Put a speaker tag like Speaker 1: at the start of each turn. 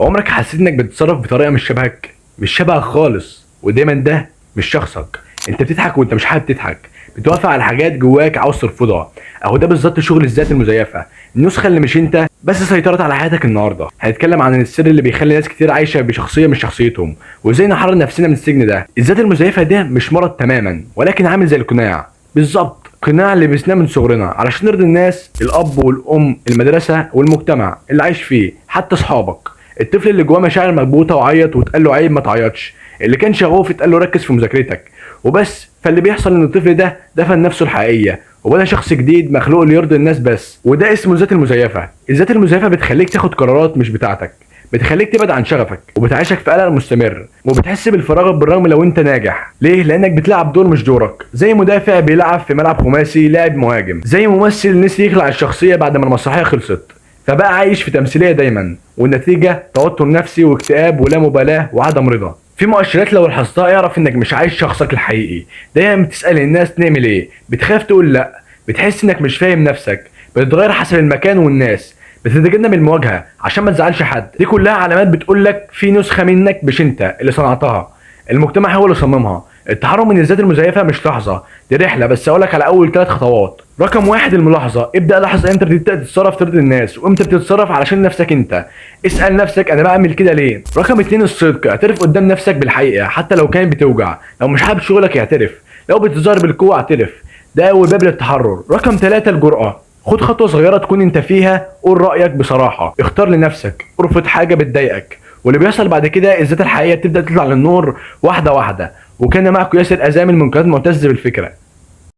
Speaker 1: عمرك حسيت انك بتتصرف بطريقة مش شبهك؟ مش شبهك خالص، ودايما ده مش شخصك. انت بتضحك وانت مش حابب تضحك، بتوافق على حاجات جواك عاوز ترفضها. اهو ده بالظبط شغل الذات المزيفه، النسخة اللي مش انت بس سيطرت على حياتك. النهارده هنتكلم عن السر اللي بيخلي ناس كتير عايشه بشخصية مش شخصيتهم، وازاي نحرر نفسنا من السجن ده. الذات المزيفه ده مش مرض تماما، ولكن عامل زي القناع بالظبط. قناع اللي لبسناه من صغرنا علشان نرضي الناس، الاب والام، المدرسة، والمجتمع اللي عايش فيه، حتى اصحابك. الطفل اللي جواه مشاعر مكبوته وعيط واتقال له عيب ما تعيطش، اللي كان شغوف اتقال له ركز في مذاكرتك وبس. فاللي بيحصل ان الطفل ده دفن نفسه الحقيقية وبنى شخص جديد مخلوق ليرضي الناس بس، وده اسمه الذات المزيفه. الذات المزيفه بتخليك تاخد قرارات مش بتاعتك، بتخليك تبعد عن شغفك، وبتعيشك في قلق مستمر، وبتحس بالفراغ بالرغم لو انت ناجح. ليه؟ لانك بتلعب دور مش دورك، زي مدافع بيلعب في ملعب خماسي لاعب مهاجم، زي ممثل نسي يخلع الشخصية بعد ما المسرحية خلصت، فبقى عايش في تمثيلية دايما، والنتيجة توتر نفسي واكتئاب ولا مبالاة وعدم رضا. في مؤشرات لو لاحظتها اعرف انك مش عايش شخصك الحقيقي. دايما بتسال الناس نعمل ايه، بتخاف تقول لا، بتحس انك مش فاهم نفسك، بتتغير حسب المكان والناس، بتتجنب المواجهة عشان ما تزعلش حد. دي كلها علامات بتقولك في نسخه منك مش انت اللي صنعتها، المجتمع هو اللي صممها. التحرر من الذات المزيفه مش لحظه، دي رحله. بس اقولك على اول 3 خطوات. رقم 1، الملاحظة. ابدا لاحظ امتى بتبدا تتصرف ترضي الناس، وامتى بتتصرف علشان نفسك انت. اسال نفسك انا بعمل كده ليه. رقم 2، الصدق. اعترف قدام نفسك بالحقيقة حتى لو كانت بتوجع. لو مش حابب شغلك اعترف، لو بتظاهر بالقوة اعترف. ده اول باب للتحرر. رقم 3، الجرأة. خد خطوة صغيرة تكون انت فيها، قول رأيك بصراحة، اختار لنفسك، ارفض حاجة بتضايقك. واللي بيحصل بعد كده الذات الحقيقية بتبدأ تطلع للنور واحدة واحدة. وكان معكم ياسر أزامل من قناة معتز بالفكرة.